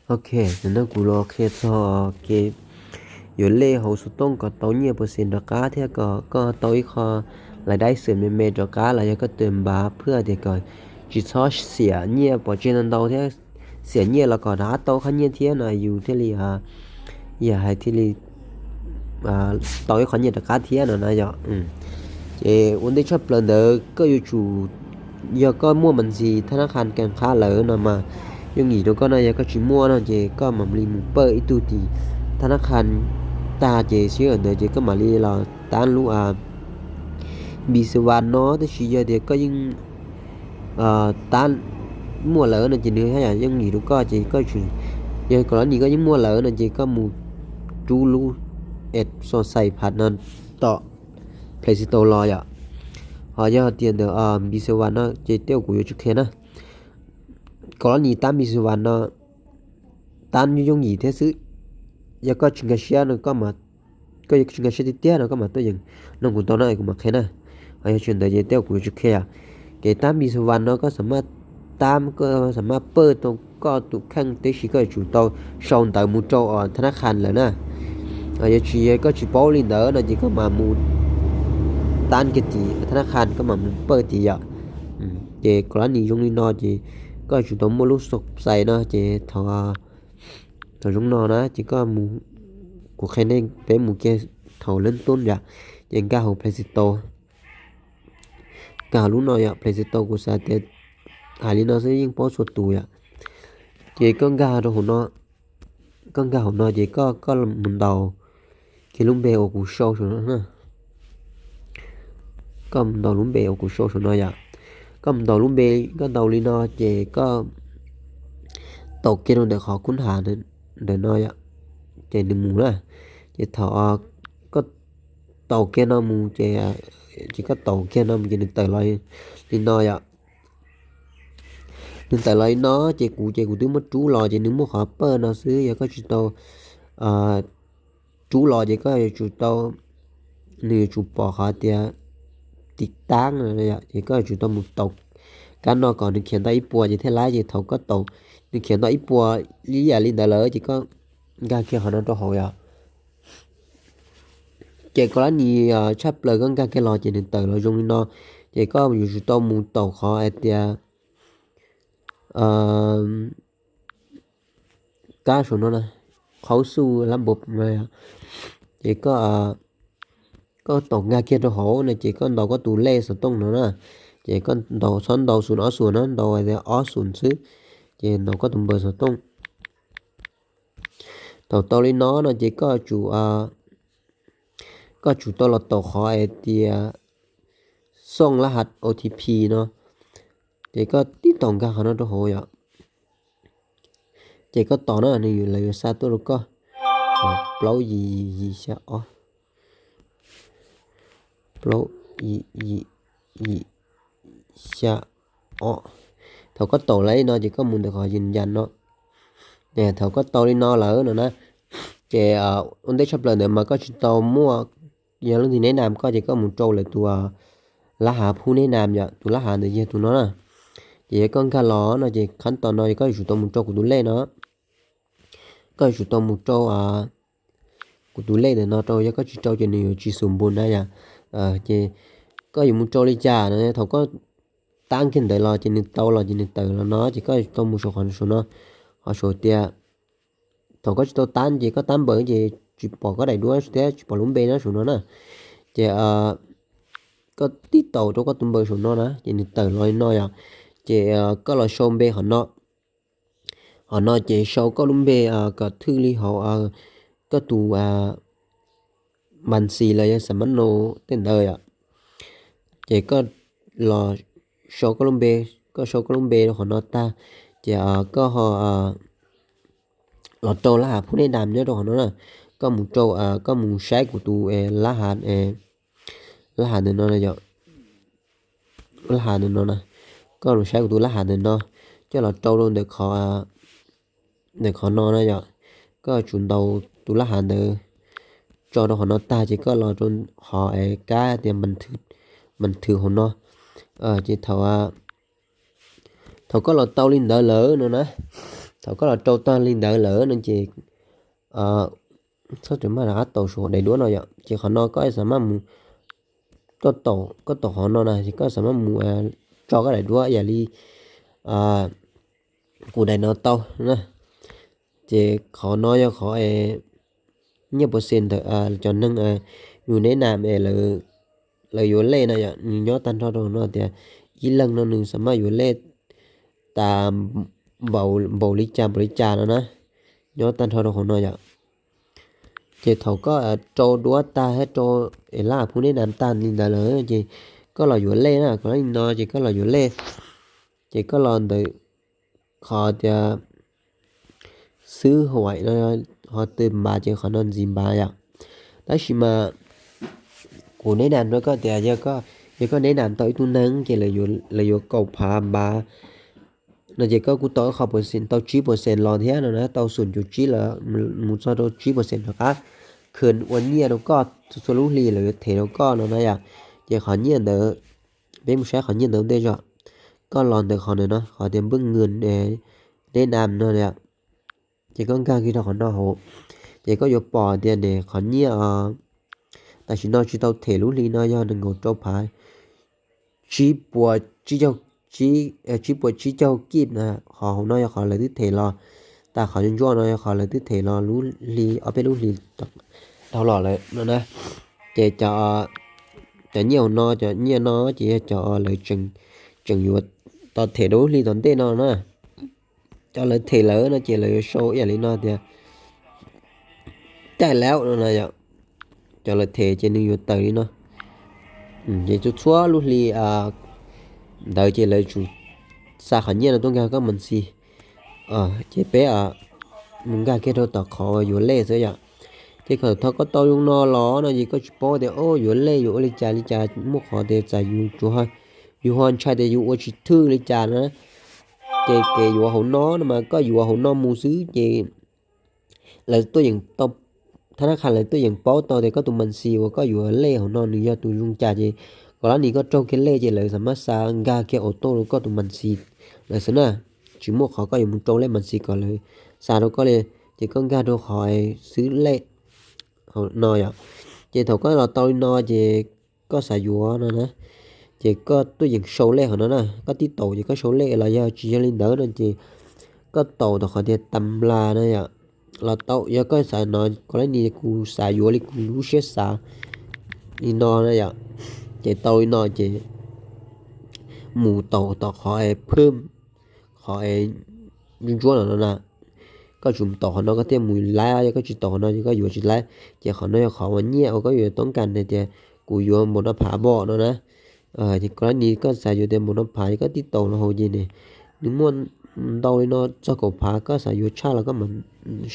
Ok, ntawm no kuv los qhia txog kev yuav lej hauv xov tooj kom tau nyiaj pos xes rov qab thiab kom koj tau ib qho lais daib xwm me me rov qab los yog koj tus npav phwj tias kom tsis txhob xiam nyiaj pov tseg ntau ntau thiab xiam nyiaj los kom rov qab tau qhov nyiaj thiab no yus thiaj li, yog hais thiaj li tau ib qhov nyiaj rov qab thiab no na yom. Ces ua ntej tshaj plaws ntawd koj yuav tsum, yog koj muaj mas ntxis thab nab qha kees qhab lawm no mas yooj yim rau koj no, yog koj tsis muaj no ces koj mam li mus pawj ib tug tim thab nab qha tag ces sij hawm ntawd ces koj mam li los tab lub npis xas vas no, tab sis yog tias koj yeej tab muaj lawm no ces nws haj yam yooj yim rau koj ces koj, yog kom lab nis koj yeej muaj lawm no ces koj mus rub lub exercise pad no tom Play Store los yom. Ho yog tias ntawm npis xas vas no ces tej uas kuv yuav tsis qhia na. Kom lab nis tab npis xas vas no, tab yooj yim thiab xwb. Yog koj tsis nkag siab no, koj tsis nkag siab tiag tiag no koj mam tuaj yeem nug kuv tau na es kuv mam qhia na. Ho yog tsis ntawd ces tej uas kuv yuav tsis qhia. Ces tab npis xas vas no koj xam maj tab, koj xam maj pawj tau koj tus kheej, tab sis koj yuav tsum tau sau ntawv mus rau thab nab qha lawm na. Yog tsis, yog koj tsis paub li ntawd no ces koj mam mus tab kiag tim thab nab qha, koj mam mus pawj tid yom. Ces kom lab nis zoo li no ces koj yuav tsum tau muaj lub xas xais no ces thaum thaum zoo no na ces koj mus, kuv qhia nej peb mus kiag thaum lab tub yom, ces nkag hauv Play Store, nkag hauv lub no yom, Play Store kuv xav tias hais li no xwb yeej paub txhua tus yom. Ces koj nkag rau hauv no, koj nkag hauv no ces koj, koj mus ntaus kiag lub npe uas kuv sau saum no na. Koj mus ntaus lub npe uas kuv sau saum no yom. Koj mus ntaus lub npe, koj ntaus li no ces koj taus kiag rau ntawm qhov kub hav ntawm no yom, ces nws mus na. Ces thaum koj taus kiag no mus ces, ces koj taus kiag no mus ces nws tawm los li no yom. Nws tawm los li no ces kuv, ces kuv twb muab rub los ces nws muaj qhov pawj no xwb, yog koj tsis tau rub los ces koj yuav tsum tau, nws yuav tsum pom qhov tias tim tab no yom, ces koj yuav tsum tau mus taus kab no kom nws khiav ntau ib puas ces thiaj laib, ces thaum koj taus nws khiav ntau ib puas li yam li ntawd lawm ces koj nkag kiag qhov no rau hauv yom. Ces kom lab nis tshaj plaws koj nkag kiag los ces nws tawm los zoo li no, ces koj yuav tsum tau mus taus qhov hais tias kab saum no na, qhov xuj lab npau no, ces koj, koj taus nkag kiag rau hauv no ces koj ntaus koj tus lej xov tooj no na, ces koj ntaus, txhob ntaus xus ob xus na, ntaus hais tias ob xus xwb, ces ntaus koj tus npawb xov tooj. Thaum tau li no no ces koj tsum, koj tsum tau los taus qhov hais tias xooj lab hav O T P no, ces koj tib taus nkag qhov no rau hauv yom. Ces koj tos na, nws yuav, lawv yuav xa tuaj rau koj. Plaub yim yim xya ob, plaub yim yim yim xya ob. Thaum koj taus li no ces koj mus ntawm qhov yws yas no. Thaum koj tau li no lawm no na, ces ua ntej tshaj plaws ntawd mas koj tsis tau muaj, yog leej twg neb nam koj ces koj mus rau lawv tus lab hav phub neb nam yom, tus lab hav ntawd yog tus no na. Ces yog koj nkag los no ces qhab tos no ces koj yuav tsum tau mus rau kuv tus lej no. Koj yuav tsum tau mus rau kuv tus lej ntawm no rau, yog koj tsis rau ces nws yuav tsis xum npus na yom. Ces koj yuav mus rau li cas no, thaum koj tab kiag ntawd los ces nws tau los ces nws tawm los no ces koj yuav tau mus saum qhov saum no, qhov saum tias thaum koj tsis tau tab ces koj tab npawb ces tsis pom koj daim duab thiab tsis pom lub npe no saum no na. Ces koj tib taus rau koj tus npawb saum no na ces nws tawm los li no yom. Ces koj los sau npe qhov no, qhov no ces sau koj lub npe kom thwj li hauv koj tus mas xis los yog xam mab no tej ntawd yom. Ces koj los sau koj lub npe, koj sau koj lub npe rau qhov no tag, ces koj ho los rau lab hav phub neb nam nyob rau qhov no na. Koj mus rau, koj mus saib kuv tus lab hav, lab hav ntawm no yom, lab hav ntawm no na. Koj los saib kuv tus lab hav ntawm no, coj los rau rau ntawm qhov, ntawm qhov no na yom. Koj yuav tsum ntaus tus lab hav ntawd tso rau qhov no tag ces koj los rau qhov es kab tias mas thwm hauv no. Ces thaum, thaum koj los tau li ntawd lawm no na, Thaum koj los rau tag li ntawd lawm no ces txhob rawm maj rov qab taus saum daim duab no yom. Ces qhov no koj xav maj mus, koj taus qhov no na ces koj xav maj mus tso koj daim duab ib yam li kuv daim no tau na. Ces qhov no yog qhov nyiaj pov xes ntawm cov neeg yus neb nam es lawv yuav lej na yom. Nws nyob tag nrho rau no tias ib leeg no nws xav maj yuav lej tas npaum li cas npaum li cas no na, nyob tag nrho rau qhov no yom. Ces thaum koj rau duab tag thiab rau es lab phub neb nam tag li ntawd lawm ces koj los yuav lej na, koj li no ces koj los yuav lej. Ces koj los ntawm qhov tias xwb huaim no, qhov twg npav ces qhov no ntxiv npav yom. Tab sis mas kuv neb nam rau koj tias yog koj neb nam tau ib tug neeg ces lawv yuav kaum phav npav no ces koj kuj tau ib qho pov xes, tau tsib pov xes los thiab no na, tau xum cuv tsib los mus txog rau tsib pov xes rov qab khwv ua nyiaj rau koj txhua lub hli lawv yuav them rau koj no na yom. Ces qhov nyiaj ntawd peb mus saib qhov nyiaj ntawd ua ntej zog. Koj los ntawm qhov ntawm no qhov tias npwj nws neb nam no yom. Ces koj nkag kiag rau qhov no hauv, ces koj yuav pom tias ne qhov nyiaj tam sim no tsis tau them lub hli no yog nees nkaum rau phav tsib puas tsib caug kib na. Qhov hauv no yog qhov lawv twb them los, tas qhov ntsuab no yog qhov lawv twb them los lub hli, ob peb lub hli dhau los lawm no na. Ces cov nyiaj hauv no, cov nyiaj no ces yog cov lawv tseem yuav tau them rau lub hli tom ntej no na. Cov lawv them lawm no ces lawv yuav sau ib yam li no tias caij laub no na yom. Cov lawv them ces nws yuav tawm li no. Ces txhua txhua lub hli ntawd ces lawv tsum xa qhov nyiaj no tuaj nkag koj mas xis. Ces peb mus nkag kiag rau tom qhov yuav lej xwb yom. Ces thaum koj tau zoo no los no ces koj tsis paub tias o yuav lej yuav ua li cas li cas, muaj qhov tias txawm yus, yus ho ntshai tias yus ua tsis thwj li cas na. Ces kev yuav hauv no no mas koj yuav hauv no mus xwb ces lawv tuaj yeem tau, thab nab qha lawv tuaj yeem paub tau tias koj tus mas xis uas koj yuav lej hauv no nws yog tus zoo cas ces kom lab nis koj raug kiag lej ces lawv xam mab xa nkag kiag auto rau koj tus mas xis lawm xwb na. Tsis muaj qhov koj yuav mus rau lej mas xis kom lawv xa rau koj li. Ces koj nkag rau qhov xwb lej hauv no yom. Ces thaum koj los tau li no ces koj xav yuav no na, ces koj tuaj yeem sau lej hauv no na, koj tib taus ces kau sau lej los yog tsis yog li ntawd no ces koj taus tom qhov tias tam las no yom. Los tau, yog koj xav no kom lab nis kuv xav yuav li kuv lub siab xav li no na yom. Ces tau li no ces mus taus tom qhov phwj, qhov ntsuab ntsuab no no na. Koj tsum taus qhov no koj thiaj mus laib, yog koj tsis taus qhov no ces koj yuav tsis laib. Ces qhov no yog qhov uas nyiaj uas koj yuav toob kas hais tias kuv yuav npaum no phav npaum no na. Ces kom lab nis koj xav yuav tias npaum no phav ces koj tib taus los hauv ces ne, nws muaj ntau li no txog kaum phav, koj xav yuav tshaj los koj mam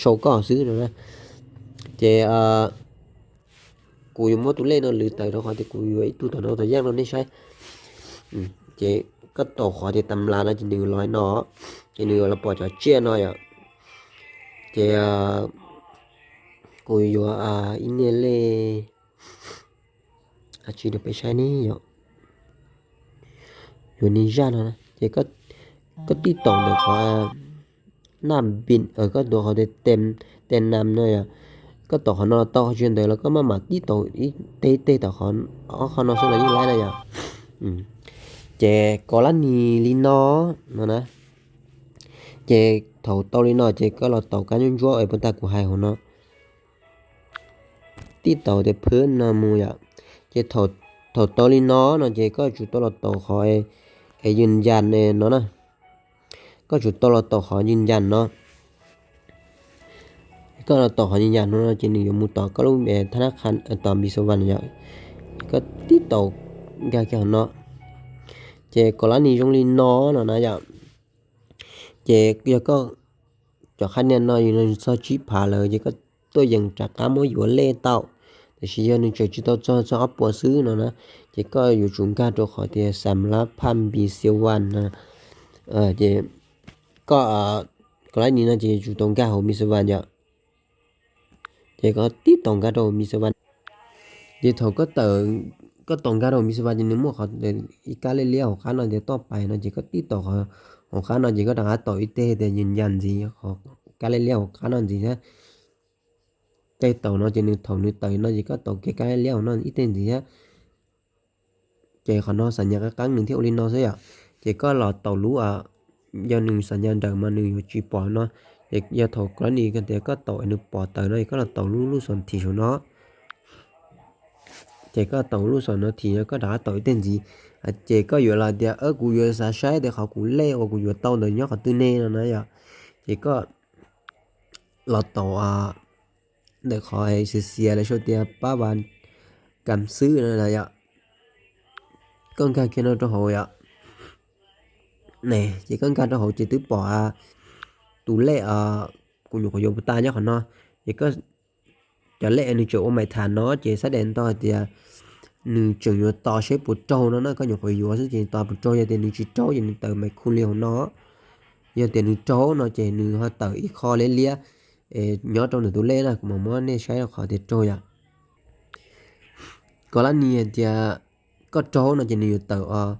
sau koj xwb no na. Ces kuv yuav muab tus lej no lwv tawm rau qhov tias kuv yuav ib tug tom no tom yaj rau nej saib. Ces koj taus qhov tias tam las no ces nws los no, ces nws yuav los pom cov tsiaj no yom. Ces kuv yuav ib niag lej, tsis rau peb saib ne yom, yuav niag zaj no na. Ces koj tib taus ntawm qhov naj npis, koj taus qhov tias tem nam no yom. Koj taus qhov no tau, tsis ntawd los koj maj mam tib taus ib teg teg tom qhov, ob qho no xwb los yeej laib na yom. Ces kom lab nis li no no na. Ces thaum tau li no ces koj los taus kab ntsuab ntsuab es puas tag kuv hais hauv no, tib taus tias phwj no mus yom. Ces thaum tau li no no ces koj tsum tau los taus qhov es yws yas no na. Koj tsum tau los taus qhov yws yas no. Koj los taus qhov yws yas no no ces nws yuav mus tom koj lub thab nab qha, tom npis xas vas yom. Koj tib taus nkag kiag qhov no, ces kom lab nis zoo li no no na yom. Ces yog koj cov qhab nias no yus txog tsib phav lawm ces koj tuaj yeem rov qab muab yuav lej tau. Tiam sis yog nws tseem tsis tau txog txog ob puas xwb no na, ces koj yuav tsum nkag rau qhov tias xam lab phaj npis xas vas no. Ces koj, kom lab nis no ces yuav tsum tau nkag hauv npis xas vas yom. Ces koj tib taus nkag rau hauv npis xas vas. Ces thaum koj taus nkag rau hauv npis xas vas ces nws muaj qhov ib kab liab liab hauv qab no tias toj pais no ces koj tib taus qhov hauv qab no ces koj rov qab taus ib teg tias yws ncas ntxiv, kab liab liab hauv qab no ntxiv thiab. Tej taus no ces nws thaum nws tawm no ces koj taus kiag kab liab liab hauv no ib teg ntxiv thiab. Ces qhov no xam nyas qeeb qeeb nws thiaj ua li no xwb yom. Ces koj los taus lub, yog nws xam nyas nrawm mas nws yuav tsis pom no. Ces yog thaum koj ni tias koj taus nws pom tawm no es koj los taus lub lub xom thim saum no. Ces koj taus lub xom no thim no koj rov qab taus ib teg ntxiv. Ces koj yuav los tias kuv yuav xav saib tias qhov kuv lej uas kuv yuav tau ntawd nyob qhov twg ne no na yom. Ces koj los taus ntawm qhov xiav xiav lawv sau tias pab vas kam xwb no yom. Koj nkag kiag no rau hauv yom. Ces koj nkag rau hauv ces twb pom tus lej kuv nyuam qhuav yuav puas tas nyob qhov no. Ces cov lej nws tseem ua maim tham no ces xab des nto hais tias nws tseem yuav tos seb puas raug no na, koj nyuam qhuav yuav xwb ces tos puas raug, yog tias nws tsis raug ces nws tawm maim khu li hauv no. Yog tias nws raug no ces nws ho tawm ib qho liab liab nyob rau ntawm tus lej na, kuv mam muab nej saib rau qhov tias raug yom. Koj lab nis hais tias koj raug no ces nws yuav tawm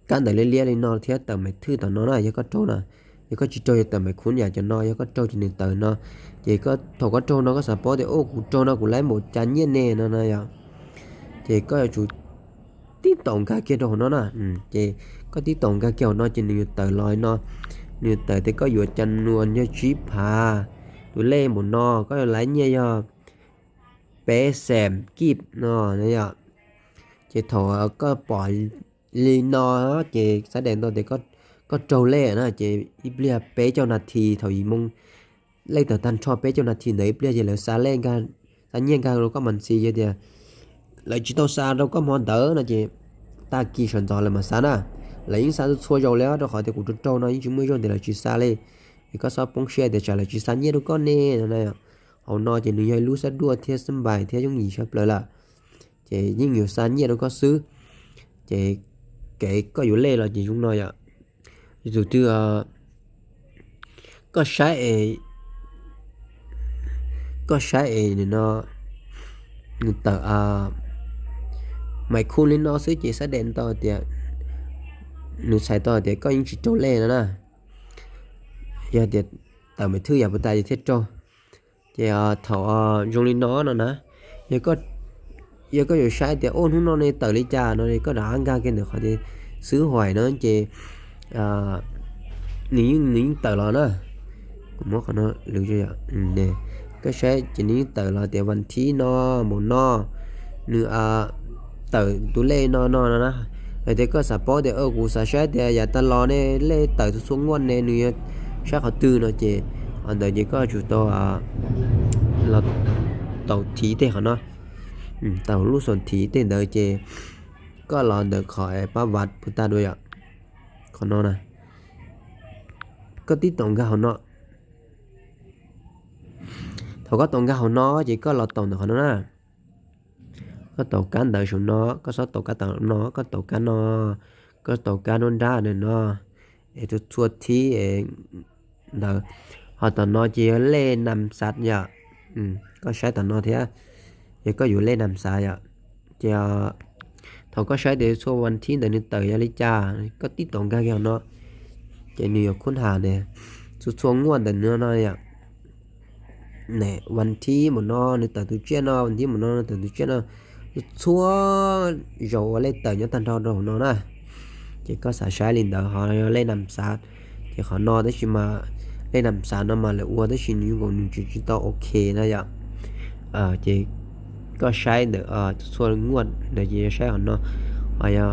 kab ntawv liab liab li no thiab tawm maim thwj tom no na, yog koj raug na. Yog koj tsis raug yuav tawm maim khu yam cov no, yog koj raug ces nws tawm no. Ces thaum koj raug no koj xav paub tias o kuv raug no kuv laib npaum cas nyiaj ne no na yom. Ces koj yuav tsum tib taum nkag kiag rau hauv no na. Ces koj tib taum nkag kiag hauv no ces nws yuav tawm los no. Nws yuav tawm tias koj yuav cov nuas yog tsib phav, tus lej npaum no koj yuav laib nyiaj yog peb xees kib no yom. Ces thaum koj pom li no ces xab des nto tias koj raug lej na, ces ib pliag peb caug nas this thaum yim moo lej tawm tag nrho peb caug nas this ntawd ib pliag ces lawv xa lej, xa nyiaj nkag rau koj mas ntxi. Yog tias lawv tsis tau xa rau koj hmo ntawd no ces tag kis sawv ntxov lawv mam xa na. Lawv yeej xa txhua zaus li os, rau qhov tias kuv raug raug no yeej tsis muaj ib zaug tias lawv tsis xa li. Es koj txhob poob siab tias tsam lawv tsis xa nyiaj rau koj ne no. Hauv no ces nws yog ib lub xab duaj thiab xab npais thiab yooj yim tshaj plaws lawm. Ces yeej yuav xa nyiaj rau koj xwb. Ces kev koj yuav lej los ces zoo no yom. Tus twg koj saib es, koj saib es no nws tawm maim khu li no xwb ces xab des nto tias, nws txhais tau tias koj yeej tsis raug lej no na. Yog tias tawm maim thwj yam puas tas ces thiaj raug. Ces thaum zoo li no no na, yog koj yuav saib tias o hnub no ne tawm li cas no, koj rov qab nkag kiag ntawm qhov tias xwb huaim no ces nws yeej tawm los na. Kuv muab qhov no lwv, koj saib ces nws yeej tawm los tias vas thib no, npaum no, nws tawm tus lej no no no na. Hais tias koj xav paub tias kuv xav saib tias yav tag los ne lej tawm txhua txhua nguaj ne nws yog saib qhov twg no ces, qhov ntawd ces koj tsum tau los taus thim tej qhov no, taus lub xom thim tej ntawd ces koj los ntawm qhov pab vas puas tas dua yom. Qhov no na, koj tib taum nkag hauv no. Thaum koj taum nkag hauv no ces koj los taus ntawm qhov no na. Koj taus kab ntawv saum no, koj txhob taus kab ntawv no, koj taus kab no, koj taus kab nruab nrab ntawm no, es txhua txhua thib ntawd. Ho tom no ces yog lej nas xav yom. Koj saib tom no thiab, yog koj yuav lej nas xav yom. Ces thaum koj saib tias txhua vas thib ntawd nws tawm yog li cas, koj tib taum nkag kiag no, ces nws yuav khub has tias txhua txhua nguaj ntawm no no yom. Vas thib npaum no nws tawm tus tsiaj no, vas thib npaum no nws tawm tus tsiaj no, txhua zaus ua lej tawm nyob tag nrho rau hauv no na. Ces koj xav saib li ntawd ho yog lej nas xav. Ces qhov no tab sis mas lej nas xav no mas lawv ua tab sis nws zoo nkaus nws tsis tsis tau ok na yom. Ces koj saib ntawm txhua nguaj ntawd ces yog saib qhov no, ho yog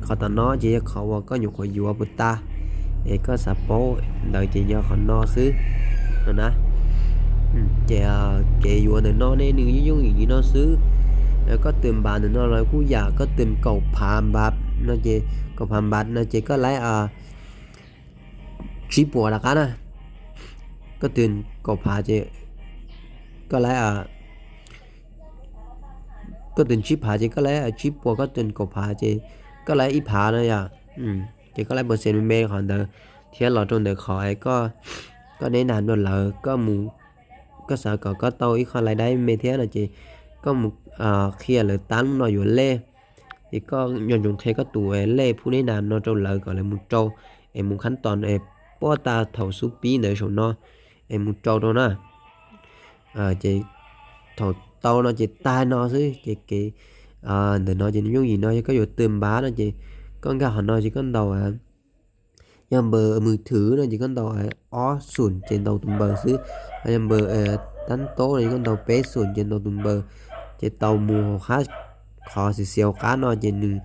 qhov tom no ces yog qhov uas koj nyuam qhuav yuav puas tas, es koj xav paub ntawd ces yog qhov no xwb no na. Ces kev yuav ntawm no ne nws yooj yooj yim li no xwb. Koj tws npav ntawm no los kuj yam koj tws kaum phav npav no ces, kaum phav npav no ces koj laib tsib puas rov qab na. Koj tws kaum phav ces koj laib, koj tws tsib phav ces koj laib tsib puas, koj tws kaum phav ces koj laib ib phav no yom. Ces koj laib puas xees me me qhov ntawd thiab los rau ntawm qhov koj neb nas dua lawv, koj mus, koj xav kom koj tau ib qho lais daib me thiab no ces koj mus qhia lawv tab lub no yuav lej, Es koj nco ntsoov qhia koj tus lej phub neb nas no rau lawv kom lawv mus rau, es mus khab tos es puab tag thaum xub pib ntawd saum no, es mus rau rau na. Ces thaum tau no ces tag no xwb ces kev ntawm no ces nws yooj yim no. Yog koj yuav tw npav no ces koj nkag qhov no ces koj ntaus, yog npawb mws thwv no ces koj ntaus ob xum ces ntaus tus npawb xwb. Yog npawb tab taub no ces koj ntaus peb xum ces ntaus tus npawb. Ces tau mus hauv qab, qhov xiav xiav hauv qab no ces nws,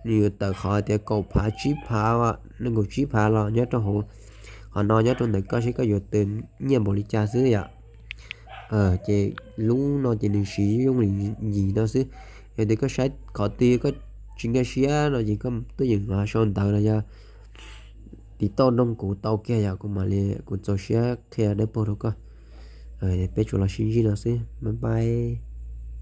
nws yuav tawm qhov tias kaum phav tsib phav, nees nkaum tsib phav los nyob rau hauv qhov no, nyob rau ntawm koj seb koj yuav tw nyiaj npaum li cas xwb yom. Ces lub no ces nws siv yooj yim no xwb. Yog tias koj saib qhov twg koj tsis nkag siab no ces koj tuaj yeem sau ntawv los yog tiv tauj nrog kuv tau kiag yom, kuv mam li kuv txaus siab qhia dawb paug rau koj. Peb tsuas los sib ntsib no xwb, bye bye.